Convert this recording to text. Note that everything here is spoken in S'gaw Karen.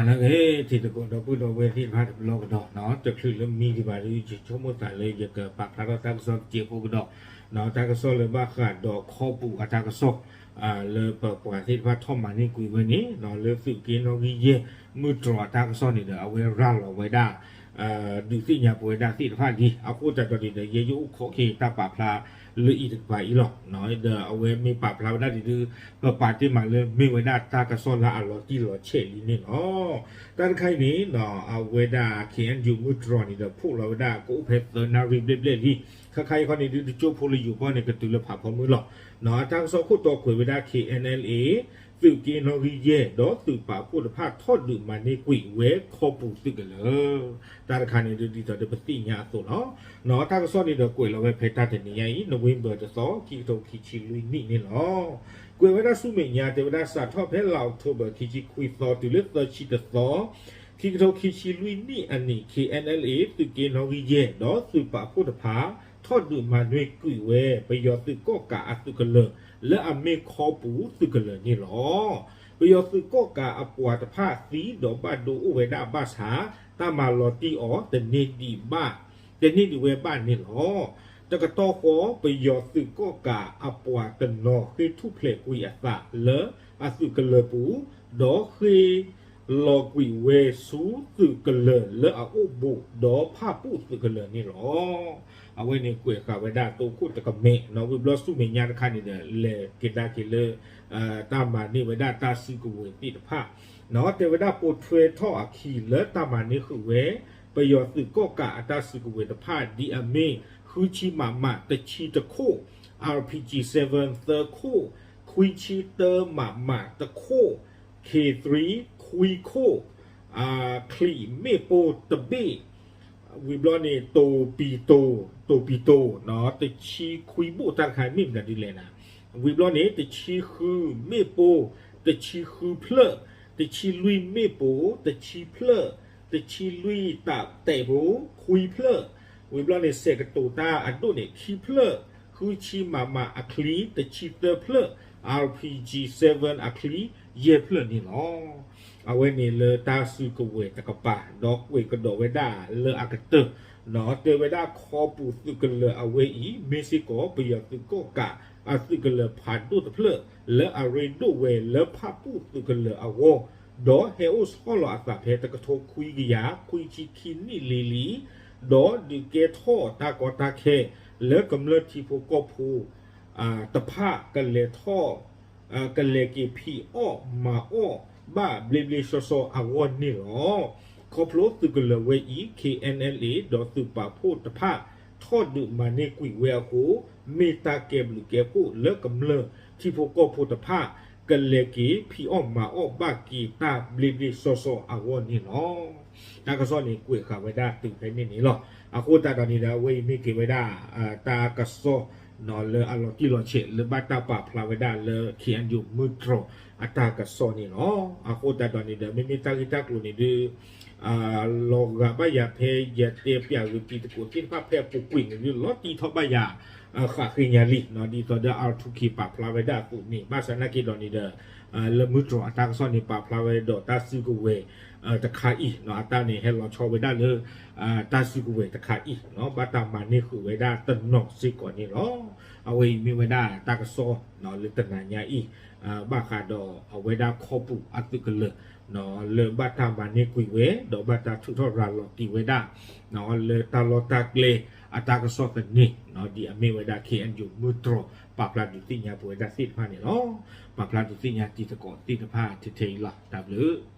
နာ်က့ တံၤသကိးဒီပုၢ်ဒီဝဲၢ်သ့ၣ်တဖၣ်တဘျီကဒီး တချုးလၢမံဒံးဘၣ်ဒီး ယဆိကမိၣ်သးလၢယကပာ်ဖျါထီၣ်တၢ်ကစီၣ်တစဲးဖိကဒီး တၢ်ကစီၣ်လၢဘၣ်ဃးဒီးခီပူၤအတၢ်ကစီၣ် လၢပပှၤသ့ၣ်တဖၣ်ထီၣ်မၤန့ၢ်ကွံာ်ဝဲန့ၣ် လၢသုးက့နီၣ်ဂံၢ်ယဲၢ် မုၢ်တြီၤအတၢ်ကစီၣ်န့ၣ်ဒီး အဝဲရၤလီၤဝဲဒၣ် ဒုးသ့ၣ်ညါပဝဲဒၣ်သ့ၣ်တဖၣ်လံ. အဃိသတးဒီးန့ၣ်ဒီး ယဲယအိၣ်ခိးက့ၤတၢ်ပာ်ဖျါလၢအံၤတကပၤအံၤလီၤ. ဒီးအဝဲမ့ၢ်ပာ်ဖျါဝဲဒၣ်ဒ်ဒီး ပပာ်တ့ၢ်မးလၢမ့ၢ်ဝဲဒၣ်တၢ်ကစီၣ်လၢအလီၤတံၢ်လီၤဆဲးလံန့ၣ်လီၤ. တၢ်တခါအံၤန့ၣ် အဝဲဒၣ် ခ့ၣ်အဲၣ်ယူၣ် မုၢ်တြီၤန့ၣ်ဒီး ဖီၣ်လီၤဝဲဒၣ်ကအိၣ်ဖဲသၢနၣ်ရံၣ်ဘျဲၣ်ဘျဲၣ်လံ. ခါခါအံၤခီန့ၣ်ဒုး တကၠိဖိလၢယိၤကီၢ်န့ၣ် ကတုၤလၢဖးဖီမုၢ်လီၤ. တၢ်ကစီၣ်ခိၣ်တီကွဲးဝဲဒၣ် ခ့ၣ်အဲၣ်အဲၣ်လ်အ့ သုးက့နီၣ်ဂံၢ်ယဲၢ် ဒီးသုးပာ်ဖှိၣ်တဖၣ်ထီၣ်ဒုးမၤန့ၢ်ကွံာ်ဝဲခီပူၤသုးကလၢၤ တၢ်တခါန့ၣ်ဒုး ဒ်သိးဒီးပသ့ၣ်ညါအသိးလီၤ. တၢ်ကစီၣ်န့ၣ်ဒီးကွဲးလီၤဝဲဖဲတၢ်တနံၤညါအံၤ November တသီ ခံကထိခံဆံလွံၢ်နံၣ်န့ၣ်လီၤ. ကွဲးဝဲဒၣ်ဆူမဲာ်ညါ တဲဝဲဒၣ်စးထီၣ်ဖဲလါအီးကထိဘၢၣ် ခံဆံခွံသီ တုၤလၢသၢဆံတသီ ခံကထိခံဆံလွံၢ်နံၣ်အနံၤ ခ့ၣ်အဲၣ်အဲၣ်လ်အ့ သုးက့နီၣ်ဂံၢ်ယဲၢ် ဒီးသုးပာ်ဖှိၣ်တဖၣ် ထီၣ်ဒုးမၤန့ၢ်ကွံာ်ဝဲ ပယီၤသုးကီၣ်ကးအသုးကလၢၤ လၢအမ့ၢ်ခီပူၤသုးကလၢၤန့ၣ်လီၤ. ပယီၤသုးကီၣ်ကးအပှၤတဖၣ်သံဒီးဘၣ်ဒိအိၣ်ဝဲဒၣ်ဘၣ်ဆၣ် တၢ်မၤလီၤတံၢ်အီၤ တန့ၢ်ဒံးဘၣ် တန့ၢ်ဒံးဝဲဘၣ်န့ၣ်လီၤ. တကတီၢ်ဃီ ပယီၤသုးကီၣ်ကးအပှၤတနီၤဃ့ၢ်ထူၣ်ဖျဲးကွံာ်အသးလၢအသုးကလၢၤပူၤ ဒီးဃ့ၢ် လီၤကွံာ်ဝဲဆူသုးကလၢၤလၢအအိၣ်ဘူး ဒီးဖၣ်ပူၣ်သုးကလၢၤန့ၣ်လီၤ. အဝဲန့ၣ်ကွဲးဃာ်ဝဲဒၣ်တိခိၣ်တကမဲာ် ဝံၤဘျီဆူမဲာ်ညါတခါန့ၣ်ဒီး လဲၤက့ၤဒါက့ၤလၢ တၢ်မၤန့ၢ်ဝဲဒၣ်တၢ်စုကဝဲၤသ့ၣ်တဖၣ် တဲဝဲဒၣ်ပိာ်ထွဲထီၣ်အခံလၢတၢ်မၤန့ၢ်ဃုာ်ဝဲ ပယီၤသုးကီၣ်ကးအတၢ်စုကဝဲၤတဖၣ်ဒ်အမ့ၢ် ဃုဆံမးမး တဆံတခိၣ် အၣ်ပီၣ်ကၠံ seven သၢခိၣ် ခွံဆံတၢမးမးတခိၣ် K three ခွံခိၣ် ချံးမ့ၣ်ပိၢ်တဘ့ၣ် ဝံၤဘျီန့ၣ် တိၤပံၤတိၤ တိၤပံၤတိၤ တဆံခွံဘိၣ် တၢ်တခါမ့ၢ်မတၤဒ်လဲၣ်နၤ ဝံၤဘျီန့ၣ် တဆံဃုမ့ၣ်ပိၢ် တဆံဃုဖျၢၣ် တဆံလွံၢ်မ့ၣ်ပိၢ် တဆံဖျၢၣ် တဆံလွံၢ်တၢ်တဲာ်ဖိ ခွံဖျၢၣ် ဝံၤဘျီန့ၣ် စဲးကတိၤတၢ်အဒိၣ်န့ၣ် ခံဖျၢၣ် ဃုဆံမးမးအချံ တဆံသၢဖျၢၣ် အၣ်ပီၣ်ကၠံ seven အချံ ယဲၢ်ဖျၢၣ်န့ၣ်လီၤ. အဝဲန့ၣ်လၢတၢ်စုကဝဲၤတကပၤ ဒီးကွဲးကဒီးဝဲဒၣ်လၢအကတၢၢ် တဲဝဲဒၣ်ခီပူၤသုးကလၢၤအဝဲအံၤ မ့ၢ်စ့ၢ်ကီးပယီၤသုးကီၣ်ကးအသုးကလၢၤဖးဒိၣ်တဖျၢၣ် လၢအရ့ဒိၣ်ဝဲလၢဖၣ်ပူၣ်သုးကလၢၤအဂီၢ် ဒီးဟဲအိၣ်ဆီလီၤအသးဖဲတကထိခွံကယၤခွံဆံခံနံၣ်လံလံ ဒီးဒုးကဲထီၣ်တၢ်ကီတၢ်ခဲ လၢကမျၢၢ်ထံဖိကီၢ်ဖိ တဖၣ်ကလဲၤထီၣ် ကလဲၤက့ၤဖံးအီၣ်မၤအီၣ်ဘၣ်ဘျ့ဘျ့ဆှီဆှီအဂီၢ်န့ၣ်လီၤ. ခီဖျိသုးကလၢၤဝဲအံၤ ခ့ၣ်အဲၣ်အဲၣ်လ်အ့ ဒီးသုးပာ်ဖှိၣ်တဖၣ် ထီၣ်ဒုးမၤန့ၢ်ကွံာ်ဝဲအဃိ မ့ၢ်တၢ်ကဲဘျုးကဲဖှိၣ်လၢကမျၢၢ်ထံဖိကီၢ်ဖိတဖၣ် ကလဲၤက့ၤဖံးအီၣ်မၤအီၣ်ဘၣ်က့ၤတၢ်ဘျ့ဘျ့ဆှီဆှီအဂီၢ်န့ၣ်လီၤ. တၢ်ကစီၣ်န့ၣ်ကွဲးဃာ်ဝဲဒၣ်တုၤဖဲန့ၣ်န့ၣ်လီၤ. အဃိသတးဒီးန့ၣ်ဒီး အဝဲအံၤမ့ၢ်က့ၤဝဲဒၣ် တၢ်ကစီၣ် လၢအလီၤတံၢ်လီၤဆဲး လၢဘၣ်တၢ်ပာ်ဖျါဝဲဒၣ်လၢ ခ့ၣ်အဲၣ်ယူၣ် မုၢ်တြီၤအတၢ်ကစီၣ်န့ၣ်လီၤ. အဃိသတးဒီးန့ၣ်ဒီး မ့မ့ၢ်တၢ်ဂ့ၢ်တၢ်ကျိၤန့ၣ်ဒုး လီၤဂာ်ဘၣ်ယၤဖဲယတဲပျးဂ့ၤတံၤသကိးသ့ၣ်တဖၣ်ဖဲအပူၤကွံာ်န့ၣ်ဒုး လီၤတံၢ်ထီၣ်ဘၣ်ယၤ ဃးဃ့ညါလံ ဒ်သိးဒီး R two K ပာ်ဖျါဝဲဒၣ်အသိးန့ၣ် ဘၣ်ဆၣ်နာ်က့ဒီးန့ၣ်ဒီး လၢမုၢ်တြီၤအတၢ်ကစီၣ်န့ၣ် ပာ်ဖျါဝဲဒီးတၢ်စုကဝဲၤ တခါအံၤ အတၢ်န့ၣ်ဟဲလီၤဆီဝဲဒၣ်လၢ တၢ်စုကဝဲၤတခါအံၤ ဘၣ်တၢ်မၤန့ၢ်ဃုာ်ဝဲဒၣ်တနီၤစ့ၢ်ကီးန့ၣ်လီၤ. အဝဲအံၤမ့ၢ်ဝဲဒၣ်တၢ်ကစီၣ် လၢတနၤညါအံၤ ဘၣ်ဃးဒီးအဝဲဒၣ်ခီပူၤအသုးကလၢၤ လၢဘၣ်တၢ်မၤန့ၢ်ကွံာ်ဝဲ ဒီးဘၣ်တၢ်ထုးထီၣ်ရၤလီၤက့ၤဝဲဒၣ် လၢတၢ်လီၢ်တၢ်ကျဲအတၢ်ကစီၣ်သန့ ဒ်အမ့ၢ်ဝဲဒၣ် ခ့ၣ်အဲၣ်ယူၣ် မုၢ်တြီၤ ပာ်ဖျါဒုးသ့ၣ်ညါပဝဲဒၣ်သ့ၣ်တဖၣ်န့ၣ်လီၤ. ပာ်ဖျါဒုးသ့ၣ်ညါတံၤသကိးသ့ၣ်တဖၣ်ထဲထဲအံၤလီၤ. တၢ်ဘျုး